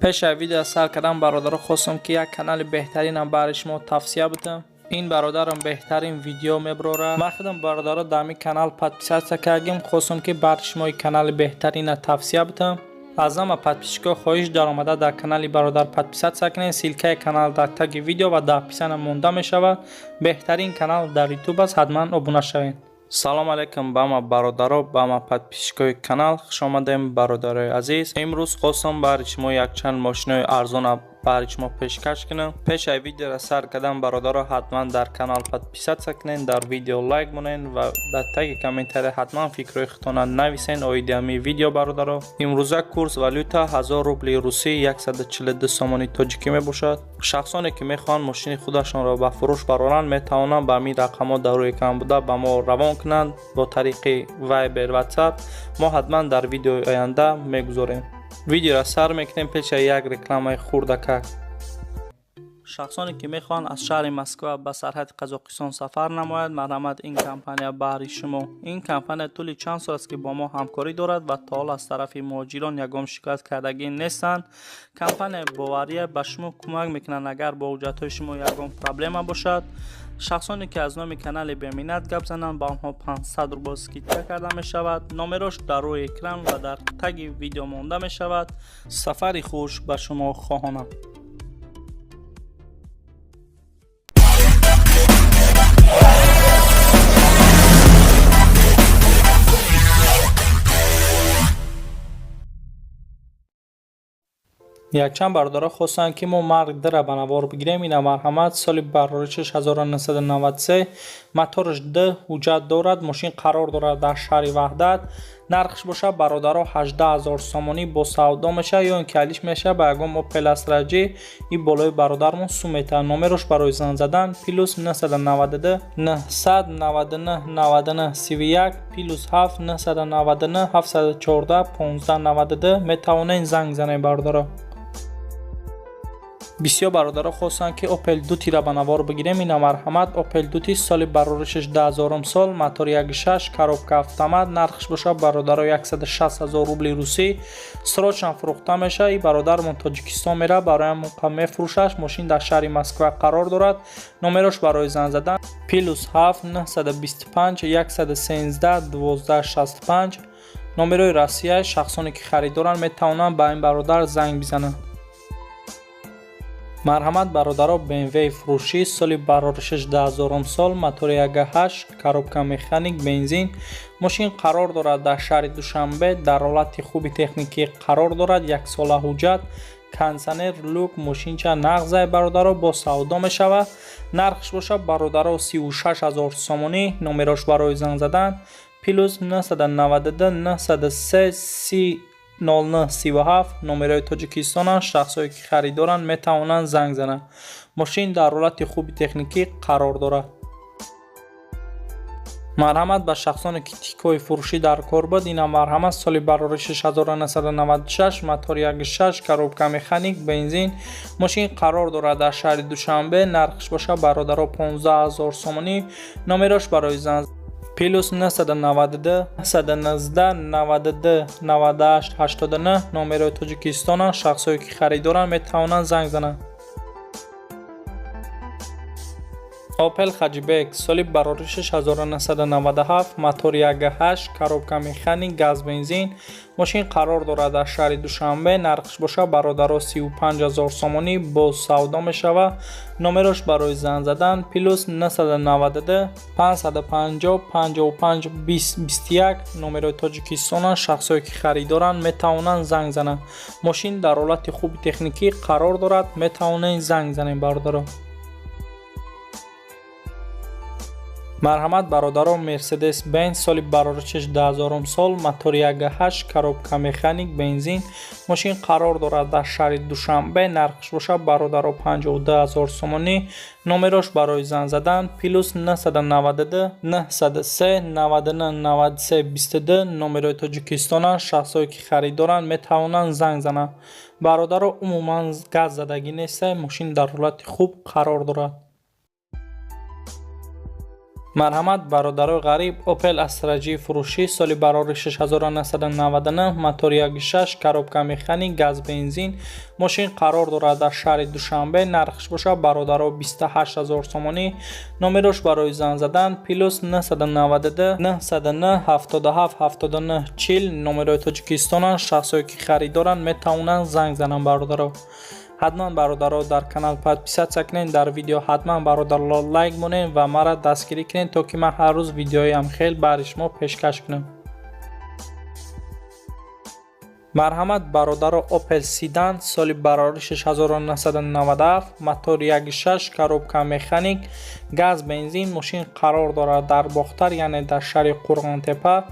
Пеш аз видео сар кардан, бародаро, хостам, ки як канали беҳтаринам барои шумо тавсия бидам. Ин бародарам беҳтарин видео мебарорад. Ман худам, бародаро, дар ҳамин канал подписаться кардем. Хостам, ки барои шумо ин канали беҳтарина тавсия бидам. Аз ҳама подписчикҳо хоҳиш даромада дар канали бародар подписаться кунед. Ссылкаи канал дар таги видео ва дар описания монда мешавад. Беҳтарин канал дар Ютуб аст, ҳатман обуна шавед. Салом алейкум ба ҳама бародаро, ба ҳама подписчикои канал. Хушомадем, бародарои азиз. Имрӯз хостам баҳри шумо якчанд мошинои арзона баҳри шумо пешкаш кунам. Пеш аз видеоро сар кардан, бародаро, ҳатман дар канал подписаться кунед, дар видео лайк монед ва дар таги комментария ҳатман фикрҳои худтона нависен оиди ҳамин видео. Бародаро, имрӯза курс валюта 1000 рубли русӣ 142 сомони тоҷикӣ мебошад. Шахсоне ки мехоҳанд мошини худашонро ба фурӯш бароранд, метавонанд ба ҳамин рақамҳо дар рӯи экран буда ба мо равон кунанд бо тариқи Viber, WhatsApp. Мо ҳатман дар видеои оянда мегузорем. Видеоро сар мекунем пеш аз як рекламаи хурдакак. Шахсоне ки мехоҳанд аз шаҳри Москва ба сарҳади Қазоқистон сафар намояд, марҳамат, ин компания баҳри шумо. Ин компания тӯли чанд сол аст, ки бо мо ҳамкорӣ дорад ва то ҳол аз тарафи муҳоҷирон ягон шикоят кардагӣ нестанд. Компанияи бовария ба шумо кӯмак мекунанд, агар бо ҳуҷҷатҳои шумо ягон проблема бошад. Шахсоне ки аз номи канали Беминнат гап зананд, ба онҳо 500 рубл скидка карда мешавад. Номерош дар рӯи экран ва дар таги видео монда мешавад. Сафари хуш ба шумо хоҳонам. Якчанд бародаро хостанд, ки мо Марк Дра ба навор бигирем. Ина, марҳамат, соли бароришаш 1993, мотораш д, ҳуҷҷат дорад. Мошин қарор дорад дар шаҳри Ваҳдат. Нархш бошад, бародаро, 18 000 сомонӣ, бо савдо мешавад ё ин ки алиш мешавад ба ягон Опел Астра Ҷи. И болои бародармон сум метавад. Номерош барои занг задан: +992 999 99 31, +7 999 714 15 92. Метавонед занг занед, бародаро. Бисёр бародаро хостанд, ки Опел Дутира ба навор бигирем. Ина, марҳамат, Опел Дути, соли бароришаш 2000 сол, мотор 16, коробка автомат. Нархш бошад, бародаро, 160 000 рубли русӣ, срочно фурӯхта мешавад. И бародармон Тоҷикистон меравад, барои ҳамон мефурӯшаш. Мошин дар шаҳри Москва қарор дорад. Номерош барои занг задан: +7 925 113 12 65, номерои Россия. Шахсоне ки харидоранд, метавонанд ба ин бародар занг бизананд. Марҳамат, бародаро, БМВ фурӯшӣ, соли бароришаш 2000 сол, мотори 18, коробка механик, бензин. Мошин қарор дорад дар шаҳри Душанбе, дар ҳолати хуби техникӣ қарор дорад, яксола ҳуҷҷат, кондитсионер, люк. Мошинча нағзай, бародаро, бо савдо мешавад. Нархш бошад, бародаро, 36 000 сомонӣ. Номерош барои занг задан: +992 903 30 09 37, номерои Тоҷикистонанд. Шахсое ки харидоранд, метавонанд занг зананд. Мошин дар ҳолати хуби техникӣ қарор дорад. Марҳамат, ба шахсоне ки Тикои фурӯшӣ дар кор буд, ина, марҳамат, соли барориши 1996, мотор 16, коробка механик, бензин. Мошин қарор дорад дар шаҳри Душанбе. Нархш бошад, бародаро, 15 000 сомонӣ. Номерош барои занг: +992 119 92 98 89, номерои Тоҷикистонанд. Шахсое ки харидоранд, метавонанд занг зананд. Опел Хэтчбек, соли бароришаш 1997, мотор 18, коробка механик, газ, бензин. Мошин қарор дорад дар шаҳри Душанбе. Нархш бошад, бародаро, 35 000 сомонӣ, боз савдо мешавад. Номерош барои занг задан: +992 550 55 20 21, номерои Тоҷикистонанд. Шахсое ки харидоранд, метавонанд занг зананд. Мошин дар ҳолати хуби техникӣ қарор дорад. Метавонед занг занед, бародаро. Марҳамат, бародаро, Мерседес Бенз, соли бароришаш 2000 сол, мотори 18, коробка механик, бензин. Мошин қарор дорад дар шаҳри Душанбе. Нархш бошад, бародаро, 52 000 сомонӣ. Номерош барои занг задан: +992 903 99 93 22, номерои Тоҷикистонанд. Шахсое ки харидоранд, метавонанд занг зананд. Бародаро, умуман газ задагӣ нестай, мошин дар ҳолати хуб қарор дорад. Марҳамат, бародарои ғариб, Opel Astra G фурӯшӣ, соли барори 6999, мотори 1.6, коробка механик, газ бензин. Мошин қарор дорад дар шаҳри Душанбе, нархш бошад, бародаро, 28 000 сомонӣ. Номерош барои занг задан плюс 992 909 77 79 40, номерои Тоҷикистонанд. Шахсое ки харидоранд, метавонанд занг зананд, бародаро. Ҳатман, бародаро, дар канал подписаться кунед, дар видео ҳатман, бародаро, лайк монед ва маро дастгирӣ кунед, то ки ман ҳар рӯз видеоям хел бари шумо пешкаш кунам. Марҳамат, бародаро, Opel Sedan, соли барори 6997, мотор 1.6, коробка механик, газ бензин. Мошин қарор дорад дар Бохтар, яъне дар шаҳри Қурғонтепа.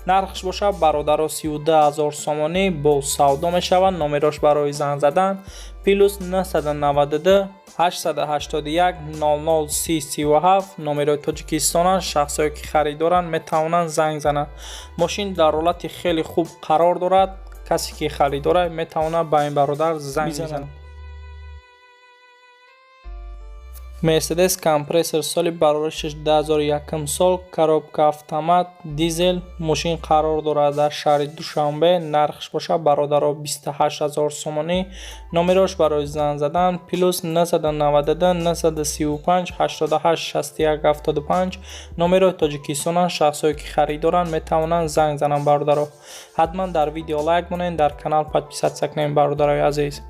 Нархш бошад, бародаро, 32 000 сомонӣ, бо савдо мешавад. Номерош барои занг задан плюс 992 881 00 30 37, номерои Тоҷикистонанд. Шахсое ки харидоранд, метавонанд занг зананд. Мошин дар ҳолати хеле хуб қарор дорад. Касе ки харидорад, метавонад ба ин бародар занг бизанад. Мерседес Компрессор, соли бароришаш 2001 сол, коробка автомат, дизел. Мошин қарор дорад дар шаҳри Душанбе, нархш бошад, бародаро, 28 000 сомонӣ. Номерош барои занг задан плюс 992 935 88 61 75, номерои Тоҷикистонанд. Шахсое ки харидоранд, метавонанд занг зананд. Бародаро, ҳатман дар видео лайк монед, дар канал подписаться кунед, бародарои азиз.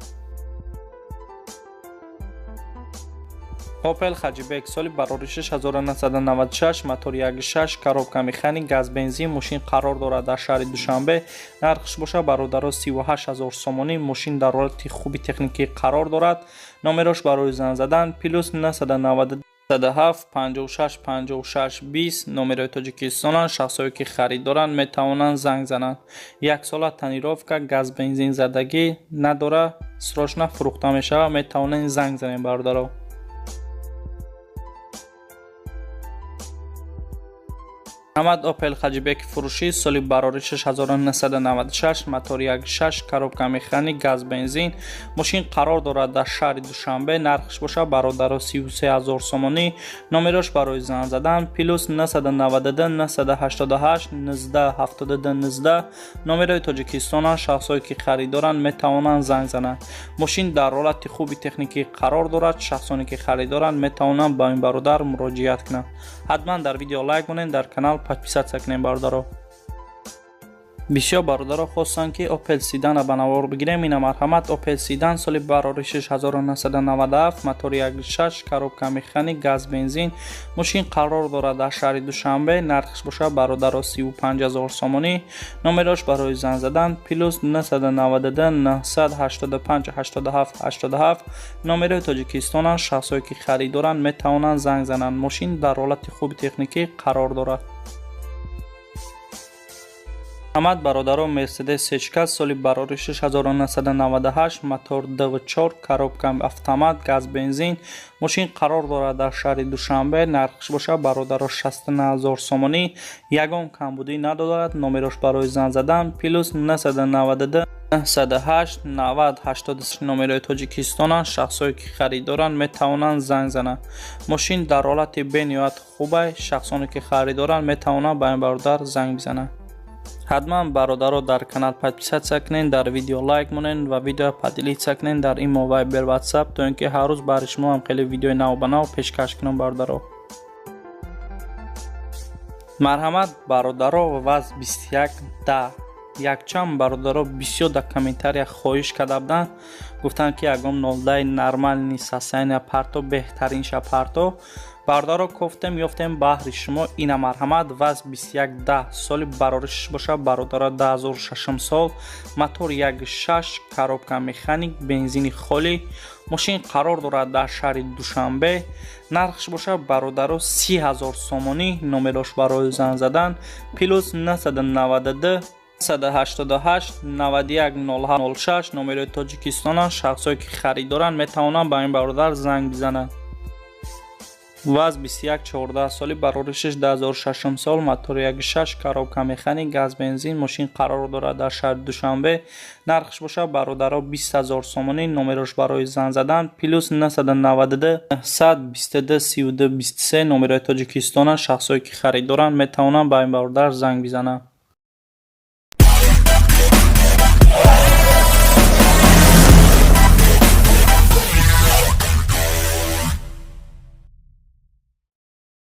Opel Hatchback, соли бароришаш 1996, мотор 1.6, коробка механик, газ бензин. Мошин қарор дорад дар шаҳри Душанбе, нархш бошад, бародаро, 38 000 сомонӣ. Мошин дар ҳолати хуби техникӣ қарор дорад. Номерош барои занг задан плюс 997 56 56 20, номерои Тоҷикистонанд. Шахсое ки харидоранд, метавонанд занг зананд. Як сола тонировка, газ бензин задагӣ надора, срочно фурӯхта мешавад. Метавонед занг занед, бародаро. Ҳамад, Opel Hatchback фурӯшӣ, соли бароришаш 1996, мотор 1.6, коробка механик, газ бензин. Мошин қарор дорад дар шаҳри Душанбе, нархш бошад, бародаро, 33 000 сомонӣ. Номерош барои занг задан плюс 992 988 19 72 19, номерои Тоҷикистонанд. Шахсое ки харидоранд, метавонанд занг зананд. Мошин дар ҳолати хуби техникӣ қарор дорад. Шахсоне ки харидоранд, метавонанд ба ин бародар муроҷиат кунанд. Ҳатман дар видео лайк монед, дар канал подписаться кунед, бародаро. Бисёр бародаро хостанд, ки Opel Sedan ба навор бигирем. Ина, марҳамат, Opel Sedan, соли бароришаш 1997, мотор 1.6, коробка механик, газ бензин. Мошин қарор дорад дар шаҳри Душанбе, нархш бошад, бародаро, 35 000 сомонӣ. Номерош барои занг задан плюс 992 985 87 87, номерои Тоҷикистонанд. Шахсое ки харидоранд, метавонанд занг зананд. Мошин дар ҳолати хуби техникӣ қарор дорад. Ҳамад, бародаро, Mercedes C-класс, соли бароришаш 1998, мотор 2.4, коробка автомат, газ бензин. Мошин қарор дорад дар шаҳри Душанбе, нархш бошад, бародаро, 69 000 сомонӣ. Ягон камбудӣ надорад. Номерош барои занг задан плюс 992 908 90 83, номерои Тоҷикистонанд. Шахсое ки харидоранд, метавонанд занг зананд. Мошин дар ҳолати бениҳоят хубай. Шахсоне ки харидоранд, метавонанд ба ин бародар занг бизананд. Ҳатман, бародаро, дар канал подписаться кунед, дар видео лайк монед ва видео поделиться кунед дар имо, Вайбер, Ватсап, то ин ки ҳар рӯз барои шумо ҳам хеле видеои нав ба нав пешкаш кунам, бародаро. Марҳамат, бародаро, ВАЗ 21 10. Якчанд бародаро бисёр дар комментария хоҳиш карда буданд, гуфтанд, ки ягон нолдаи нормальный состояния парто, беҳтаринша парто. Бародаро, кофтем, ёфтем баҳри шумо. Ина, марҳамат, ВАЗ 2110, соли бароришаш бошад, бародаро, 2006 сол, мотор 1.6, коробка механик, бензини холӣ. Мошин қарор дорад дар шаҳри Душанбе, нархш бошад, бародаро, 30 000 сомонӣ. Номерош барои занг задан плюс 992 188 91 06, номерои Тоҷикистонанд. Шахсое ки харидоранд, метавонанд ба ин бародар занг бизананд. ВАЗ 2114, соли бароришаш 2006 сол, мотори 1.6, коробка механик, газ, бензин. Мошин қарор дорад дар шаҳри Душанбе. Нархш бошад, бародаро, 20 000 сомонӣ. Номерош барои занг задан +992 122 32 23, номерои Тоҷикистона. Шахсое ки харидоранд, метавонанд ба ин бародар занг бизананд.